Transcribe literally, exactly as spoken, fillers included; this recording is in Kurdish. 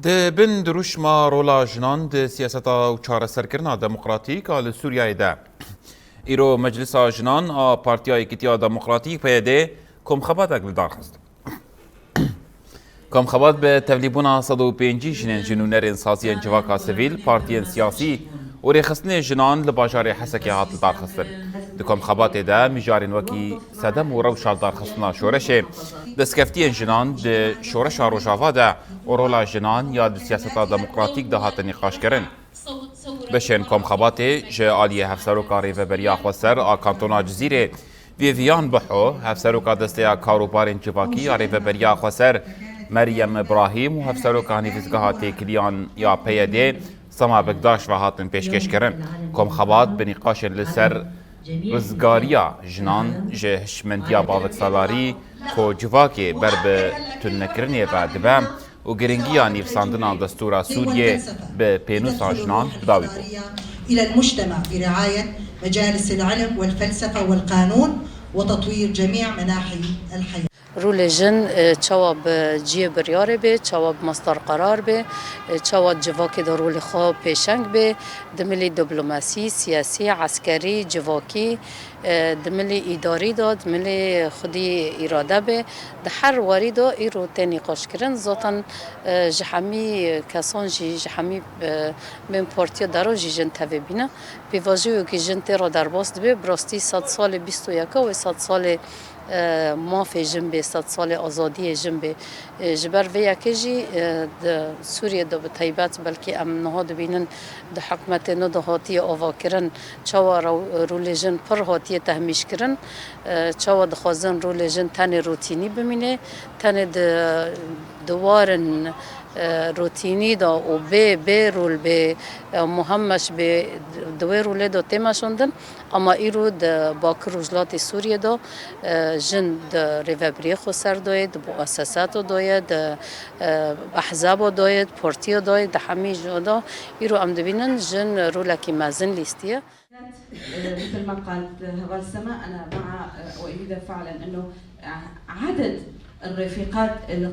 Di bin dirûşma rola jinan di siyaseta û çareserkirina demokratîk a li Sûriyeyê de, îro Meclisa Jinan a Partiya Yekîtiya Demokratîk, P Y D, komxebatek li dar xist. Komxebat bi tevlîbûna sed û pêncî jinên ji nûnerên saziyên civaka sivîl, partiyên siyasî û rêxistinên jinan li bajarê Hesekê hat lidarxistin. Di komxebatê de mijarên wekî sedem û rewşa lidarxistina şoreşê, destkeftiyên jinan di şoreşa Rojava de û rola jinan ya di siyaseta demokratîk de hatin nîqaşkirin. Beşên komxebatê ji aliyê Hevseroka Rêveberiya Xweser a Kantona Cizîrê, Vivian Biho, Hevseroka Desteya Karûbarên Civakî ya Rêveberiya Xweser, Meryem Îbrahîm, û Hevseroka Nivîsgeha Têkiliyan ya P Y D, Sema Bekdaş ve hatin pêşkêşkirin. Komxebat bi nîqaşên li ser rizgariya jinan ji hişmendiya baveksalarî ku civakê ber bi tunnekirinê ve dibe û giringiya nivîsandina destûra Sûriyê bi pênûsa jinan bi dawî bû. إلى المجتمع برعاية مجالس العلم والفلسفة والقانون وتطوير جميع مناحي الحياة. Rolê jin, e, çawa bi cihê biryarê bê, çawa bi mastar qerar bê, e, çawa di civakê de rolê xwe pêşeng bê, di milî diplomasî, siyasî, eskerî, civakî, e, di milî îdarî de, di milî xwedî îrade bê, di her warî de îro tê nîqaşkirin. Zaten, e, ji hemî kesan jî, ji hemî, e, bên partiya dero jî jin tevê bîne. Pêvajoyekî jin tê re derbas dibe, bi rastî sed salê bîst û yeka wê sed salê, e, mafê jin bê, sed salê azadiyê jin bê. E, ji ber vê yekê jî, e, di Sûriyê de bi taybet, belkî em niha dibînin di hikûmetê nû de hatiye avakirin, çawa rew-, rolê jin pir hatiye tehmîşkirin, e, çawa dixwazin rolê jin tenê rutînî bimîne, tenê di, di warin, e, rutînî de û bê, bê rol, bê, e, muhemmeş, bê, di wê rolê de tê meşandin. Ama îro di Bakur Rojhilatê Sûriyê de, e, jin di rêvebiriyê xweser de ye, di muessesato de ye, di, e, ehzabo de ye, di partiyo de ye, di hemî jo de îro em dibînin jin rolekî mezin lîstiye. مثل ما قالت هبال سما، أنا مع وأيدها فعلًا إنه عدد الرفيقات اللي